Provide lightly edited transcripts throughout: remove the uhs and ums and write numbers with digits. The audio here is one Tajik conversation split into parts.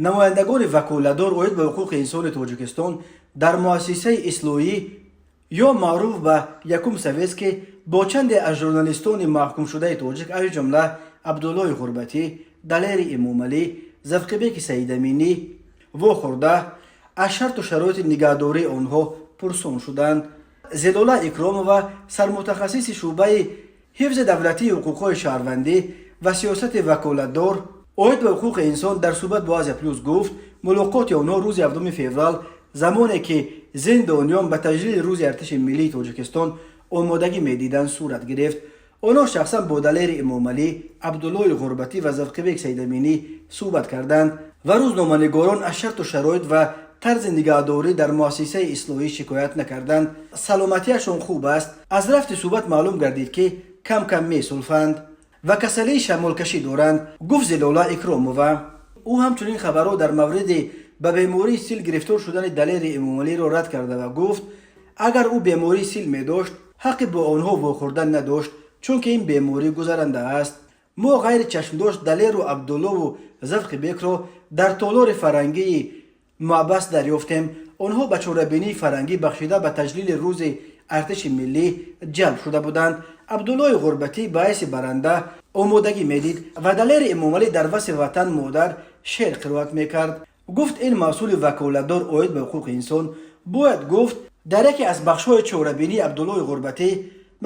Намояндагони ваколатдор оид ба ҳуқуқи инсони Тоҷикистон дар муассисаи ислоҳӣ ё маъруф ба якум советский бо чанде аз журналистони маҳкумшудаи тоҷик, аз ҷумла Абдуллои Ғурбатӣ, Далери Эмомалӣ, Завқибеки Саидаминӣ вохӯрда, аз шарту шароити нигаҳдории онҳо пурсон шуданд. Зилола Икромова, сармутахассиси шӯъбаи ҳифзи давлатии ҳуқуқҳои шаҳрвандӣ ва сиёсати ваколатдор оид ба ҳуқуқи инсон, дар суҳбат бо Азия Плюс гуфт, мулоқоти онҳо рӯзи 7 феврал, замоне ки зиндониён ба таҷлили Рӯзи артиши миллии Тоҷикистон омодагӣ медиданд, сурат гирифт. Онҳо шахсан бо Далери Эмомалӣ, Абдуллои Ғурбатӣ ва Завқибек Саидаминӣ суҳбат карданд ва рӯзноманигорон аз шарту шароит ва тарзи нигаҳдорӣ дар муассисаи ислоҳӣ шикоят накарданд. Саломатиашон хуб аст. Аз рафти суҳбат маълум гардид, ки кам кам месулфанд ва касалии шамолкашӣ доранд, гуфт Зилола Икромова. Ӯ ҳамчунин хабарҳо дар мавриди ба бемории сил гирифтор шудани Далери Эмомалиро рад карда ва гуфт, агар ӯ бемории сил медошт, ҳаққи бо онҳо вохӯрдан надошт, чунки ин беморӣ гузаранда аст. Мо ғайри чашмдошт Далеру Абдуллову Завқибекро дар толори фарҳангии маҳбас дарёфтем. Онҳо ба чорабинии фарҳангӣ, бахшида ба таҷлили Рӯзи артиши миллӣ, ҷалб шуда буданд. Абдуллои Ғурбатӣ ба ҳайси баранда омодагӣ медид ва Далери Эмомалӣ дар васфи ватан модар шеър қироат мекард, гуфт ин масъули ваколатдор оид ба ҳуқуқи инсон. Бояд гуфт, дар яке аз бахшҳои чорабинӣ Абдуллои Ғурбатӣ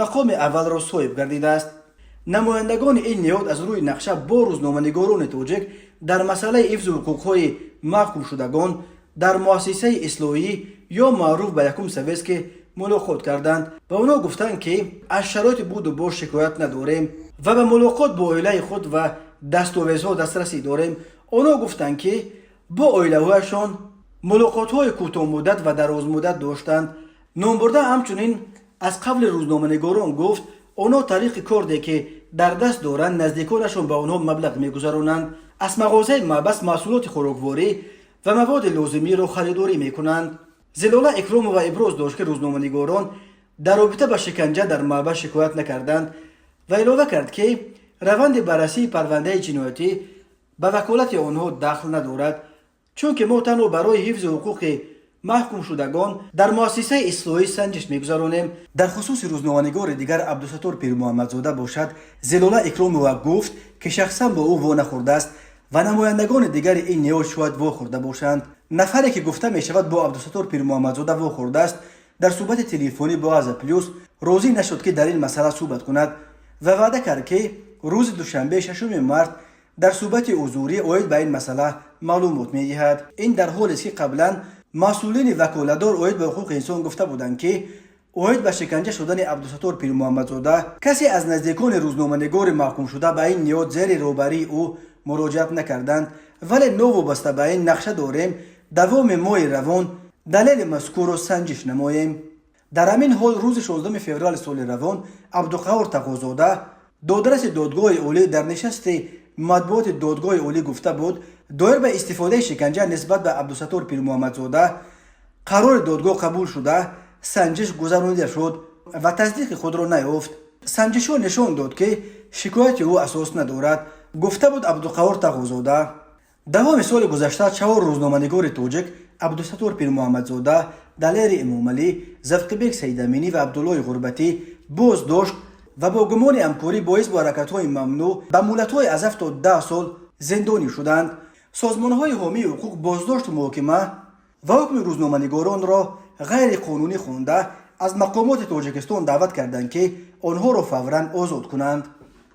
мақоми аввалро соҳиб гардидааст. Намояндагони ин ниҳод аз рӯи нақша бо рӯзноманигорони тоҷик дар масъалаи ҳифзи ҳуқуқҳои маҳкумшудагон дар муассисаи ислоҳӣ ё маъруф ба якум советский мулоқот карданд ва онҳо гуфтанд, ки аз шароити буду бош шикоят надорем ва ба мулоқот бо оилаи худ ва дастовезҳо дастрасӣ дорем. Онҳо гуфтанд, ки бо оилаҳояшон мулоқотҳои кӯтоҳмуддат ва дарозмуддат доштанд. Номбурда ҳамчунин аз қавли рӯзноманигорон гуфт, онҳо тариқи корде, ки дар даст доранд, наздиконашон ба онҳо маблағ мегузаронанд, аз мағозаи маҳбас маҳсулоти хӯрокворӣ ва маводи лозимиро харидорӣ мекунанд. Зилола Икромова иброз дошт, ки рӯзноманигорон дар робита ба шиканҷа дар маҳбас шикоят накарданд ва илова кард, ки раванди баррасии парвандаи ҷиноятӣ ба ваколати онҳо дахл надорад, чунки мо танҳо барои ҳифзи ҳуқуқи маҳкумшудагон дар муассисаи ислоҳӣ санҷиш мегузаронем. Дар хусуси рӯзноманигори дигар, Абдусаттор Пирмуҳаммадзода бошад, Зилола Икромова гуфт, ки шахсан бо ӯ вонахӯрдааст ва намояндагони дигари ин ниҳод шояд вохӯрда бошанд. Нафаре, ки гуфта мешавад, бо Абдусаттор Пирмуҳаммадзода вохӯрдааст, дар суҳбати телефонӣ бо Азия Плюс розӣ нашуд, ки дар ин масъала суҳбат кунад ва ваъда кард, ки рӯзи душанбе, 6 март, дар суҳбати ҳузурӣ оид ба ин масъала маълумот медиҳад. Ин дар ҳолест, ки қаблан масъулини ваколатдор оид ба ҳуқуқи инсон гуфта буданд, ки оид ба шиканҷа шудани Абдусаттор Пирмуҳаммадзода касе аз наздикони рӯзноманигори маҳкумшуда ба ин ниҳод зери роҳбарии ӯ муроҷиат накарданд, вале новобаста ба ин нақша дорем давоми моҳи равон далели мазкурро санҷиш намоем. Дар ҳамин ҳол, рӯзи 16 феврали соли равон Абдуқаҳор Тағозода, додраси Додгоҳи Олӣ, дар нишасти матбуоти Додгоҳи Олӣ гуфта буд, доир ба истифодаи шиканҷа нисбат ба Абдусаттор Пирмуҳаммадзода қарори додгоҳ қабул шуда, санҷиш гузаронида шуд ва тасдиқи худро наёфт. Санҷишҳо нишон дод, ки шикояти ӯ асос надорад, гуфта буд Абдуқаҳор Тағозода. Давоми соли гузашта чаҳор рӯзноманигори тоҷик: Абдусаттор Пирмуҳаммадзода, Далери Эмомалӣ, Завқибек Саидаминӣ ва Абдуллои Ғурбатӣ боздошт ва бо гумони ҳамкорӣ бо ҳизбу ҳаракатҳои мамнӯъ ба муҳлатҳои аз 7 то 10 сол зиндонӣ шуданд. Созмонҳои ҳомии ҳуқуқ боздошту муҳокима ва ҳукми рӯзноманигоронро ғайриқонунӣ хонда, аз мақомоти Тоҷикистон даъват карданд, ки онҳоро фавран озод кунанд.